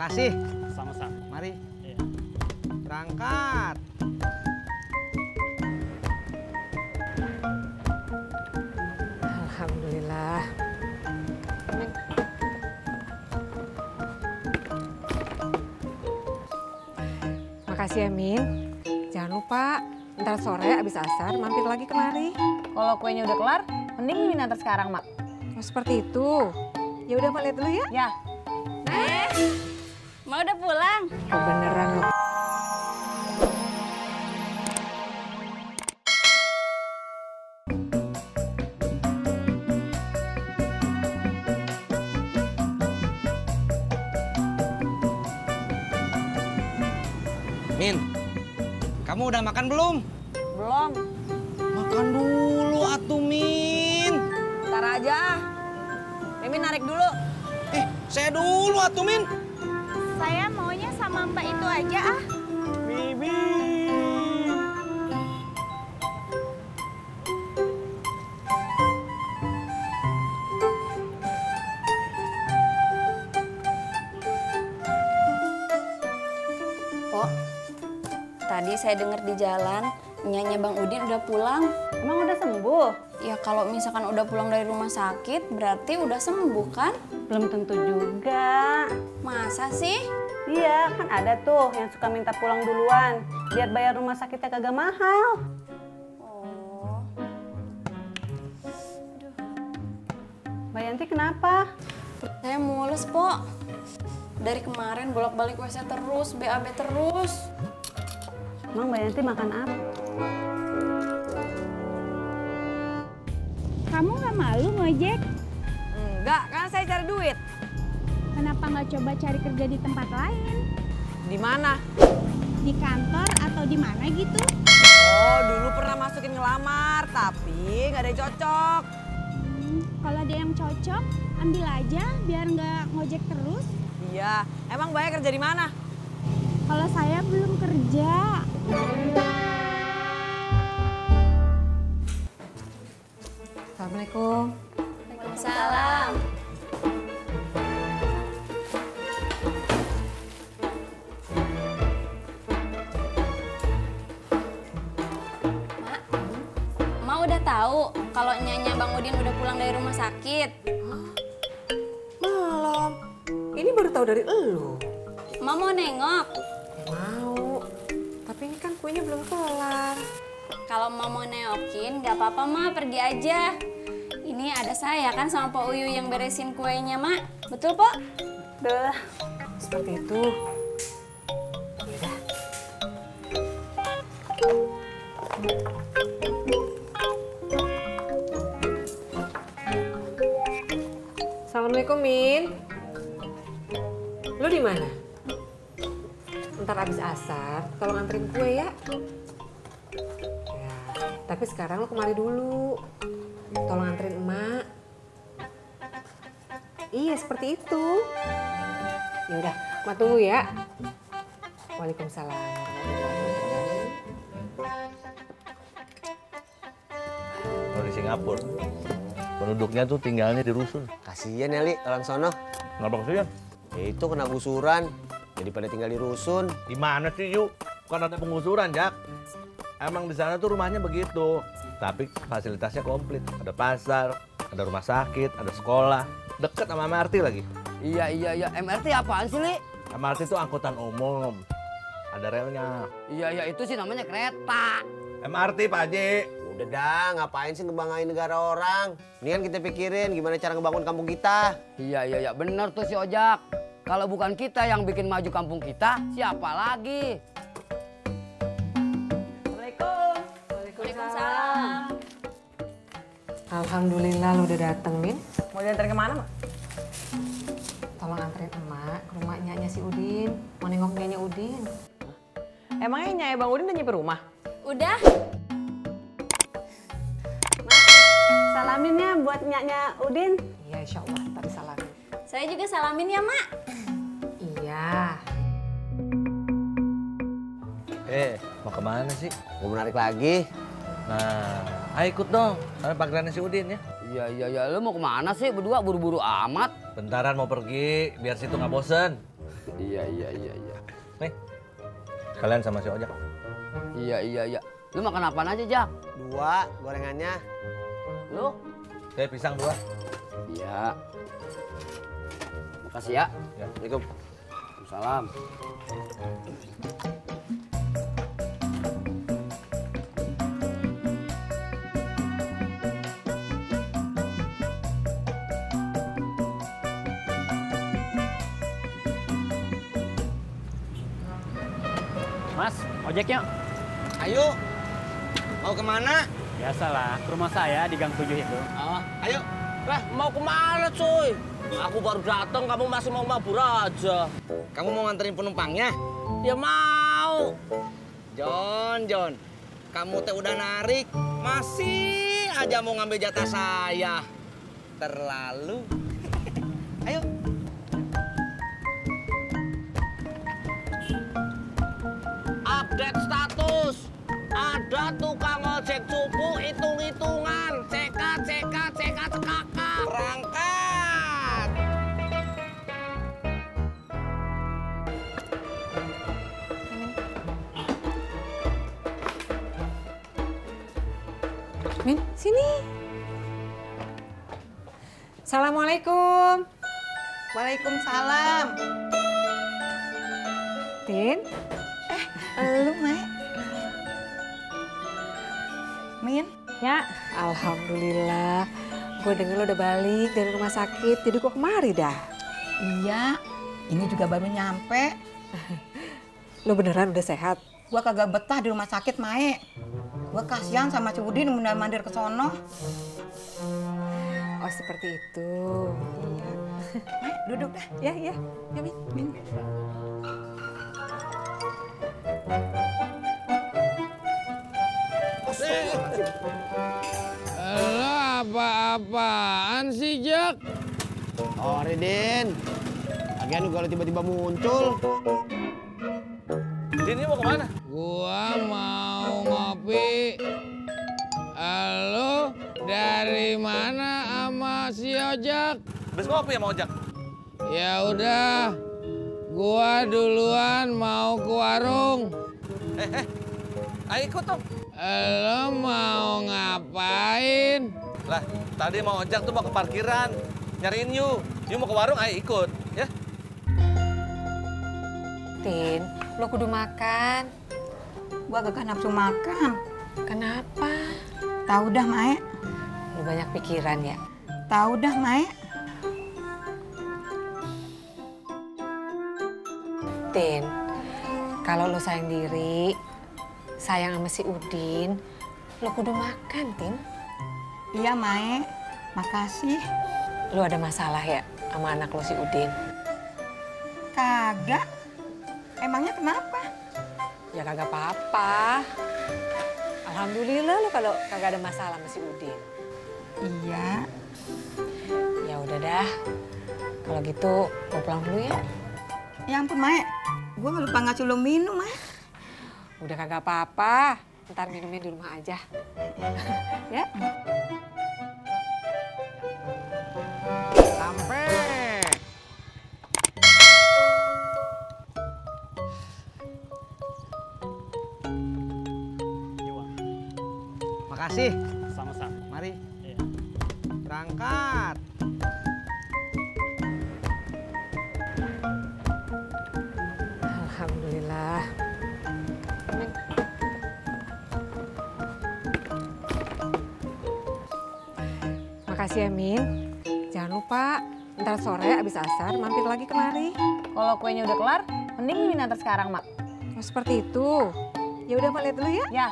Makasih. Sama-sama. Mari. Iya. Berangkat. Alhamdulillah. Makasih ya, Min. Jangan lupa, ntar sore abis asar mampir lagi kemari. Kalau kuenya udah kelar, mending Mimin antar sekarang, Mak. Oh, seperti itu. Ya udah, Mak lihat dulu ya. Ya. Mau udah pulang? Oh, beneran loh. Min, kamu udah makan belum? Belum. Makan dulu atuh, Min. Ntar aja. Mimin narik dulu. Saya dulu atuh, Min. Saya maunya sama Mbak itu aja ah. Bibi. Pok, tadi saya dengar di jalan nyanyi Bang Udin udah pulang. Emang udah sembuh? Ya kalau misalkan udah pulang dari rumah sakit berarti udah sembuh kan? Belum tentu juga. Masa sih? Iya, kan ada tuh yang suka minta pulang duluan. Biar bayar rumah sakitnya kagak mahal. Oh. Mbak Yanti kenapa? Saya mules, Pok. Dari kemarin bolak-balik WC terus, BAB terus. Emang Mbak Yanti makan apa? Kamu nggak malu ngojek? Enggak, kan saya cari duit. Kenapa nggak coba cari kerja di tempat lain? Di mana? Di kantor atau di mana gitu? Oh, dulu pernah masukin ngelamar, tapi nggak ada yang cocok. Kalau ada yang cocok, ambil aja biar nggak ngojek terus. Iya, emang Mbaknya kerja di mana? Kalau saya belum kerja. Assalamualaikum. Waalaikumsalam. Mak udah tahu kalau Nyanya Bang Udin udah pulang dari rumah sakit. Belum. Ini baru tahu dari elu. Mak mau nengok. Mau. Tapi ini kan kuenya belum kelar. Kalau mau nengokin, nggak apa-apa, Mak. Pergi aja. Ini ada saya kan sama Pak Uyu yang beresin kuenya, Mak. Betul, Pak? Udah. Seperti itu. Yaudah. Assalamualaikum, Min. Lu di mana? Ntar abis asar, tolong anterin kue ya. Ya, tapi sekarang lu kemari dulu. Tolong anterin emak. Iya, seperti itu. Ya udah, emak tunggu ya. Waalaikumsalam. Kalau di Singapura, penduduknya tuh tinggalnya di rusun. Kasian ya, Li, orang sono. Kenapa kesian? Ya itu kena gusuran. Jadi pada tinggal di rusun. Di mana sih, Yu? Bukan ada penggusuran, Jak. Emang di sana tuh rumahnya begitu. Tapi fasilitasnya komplit. Ada pasar, ada rumah sakit, ada sekolah. Deket sama MRT lagi. Iya. MRT apaan sih, Li? MRT itu angkutan umum. Ada relnya. Iya, itu sih namanya kereta. MRT, Pak Haji. Udah dah, ngapain sih ngebanggain negara orang? Mendingan kita pikirin gimana cara ngebangun kampung kita. Iya. Bener tuh si Ojak. Kalau bukan kita yang bikin maju kampung kita, siapa lagi? Assalamualaikum. Waalaikumsalam. Alhamdulillah lu udah dateng, Min. Mau diantar kemana, Mak? Tolong anterin emak ke rumah nyanya si Udin. Mau nengok nyanya Udin. Emangnya Nyai Bang Udin udah nyampe rumah? Udah? Salamin ya buat Nyanya Udin. Iya, insya Allah. Ntar disalamin. Saya juga salamin ya, Mak. Iya. Mau kemana sih? Mau menarik lagi. Nah, ayo ikut dong. Sama panggilannya si Udin ya. Iya. Lu mau kemana sih berdua? Buru-buru amat. Bentaran mau pergi, biar situ nggak bosen. Iya. Nih, kalian sama si Ojak. Iya. Lu makan apaan aja, Jak? 2 gorengannya. Lu? Saya pisang 2. Iya. Makasih ya. Ya. Assalamualaikum. Salam. Mas, ojeknya? Ayo. Mau kemana? Biasalah, ke rumah saya di Gang 7 itu. Ayo. Lah, mau kemana cuy? Aku baru datang, kamu masih mau mabur aja. Kamu mau nganterin penumpangnya? Ya mau. John. Kamu teh udah narik. Masih aja mau ngambil jatah saya. Terlalu. Ayo. Update status. Ada tukang ojek cupu hitung-hitungan. CK. Berangkat. Min, sini. Assalamualaikum. Waalaikumsalam. Tin, Lu, Mek? Min? ya, alhamdulillah. Gue denger lo udah balik dari rumah sakit, jadi gue kemari dah. Iya, ini juga baru nyampe. Lo beneran udah sehat? Gua kagak betah di rumah sakit, Mae. Gua kasihan sama Cudin mondar-mandir ke sono. Oh, seperti itu. Iya. Mae, duduk dah. Ya, Min. Lo apa-apaan sih, Jak? Oh, Ridin. Lagian kalau tiba-tiba muncul. Ini mau kemana? Gua mau ngopi. Lo dari mana sama si Ojak? Habis ngopi sama Ojak. Ya udah, gua duluan mau ke warung. Ayo ikut dong. Lo mau ngapain? Lah, tadi mau Ojak tuh mau ke parkiran. Nyariin Yu. Yu mau ke warung, ayo ikut. Ya. Tin, lo kudu makan. Gua kagak nafsu makan. Kenapa? Tahu dah, Mae. Lo banyak pikiran ya? Tahu dah, Mae. Tin, kalau lo sayang diri, sayang sama si Udin, lo kudu makan, Tin. Iya, Mae. Makasih. Lo ada masalah ya sama anak lo si Udin? Kagak. Emangnya kenapa? Ya kagak apa-apa. Alhamdulillah lo kalau kagak ada masalah sama si Udin. Iya. Ya udah dah. Kalau gitu gue pulang dulu ya. Ya ampun, Mae. Gua lupa ngasih lo minum, Mae. Udah kagak apa-apa. Ntar minumnya di rumah aja. Ya. Sampai. Makasih. Sama-sama. Mari. Iya. Berangkat. Alhamdulillah. Makasih ya, Min. Jangan lupa, ntar sore abis asar mampir lagi kemari. Kalau kuenya udah kelar, mending Mimin antar sekarang, Mak. Oh, seperti itu. Ya udah, Mak lihat dulu ya. Ya.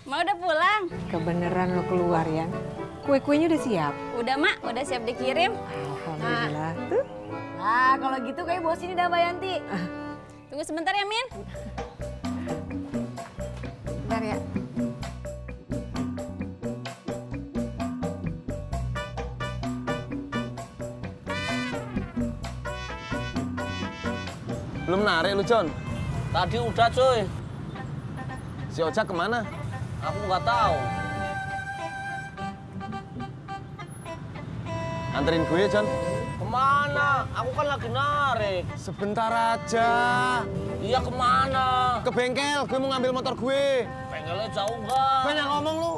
Mau udah pulang? Kebeneran lo keluar ya. Kue-kuenya udah siap. Udah, Mak. Udah siap dikirim. Alhamdulillah. Tuh. Nah, kalau gitu kayak bos ini dah, Mbak Yanti. Tunggu sebentar ya, Min. Bentar ya. Belum narik lu, John? Tadi udah, cuy. Si Ojak kemana? Aku nggak tahu. Anterin gue, John. Kemana? Aku kan lagi narik. Sebentar aja. Iya kemana? Ke bengkel, gue mau ngambil motor gue. Bengkelnya jauh nggak? Banyak ngomong lu.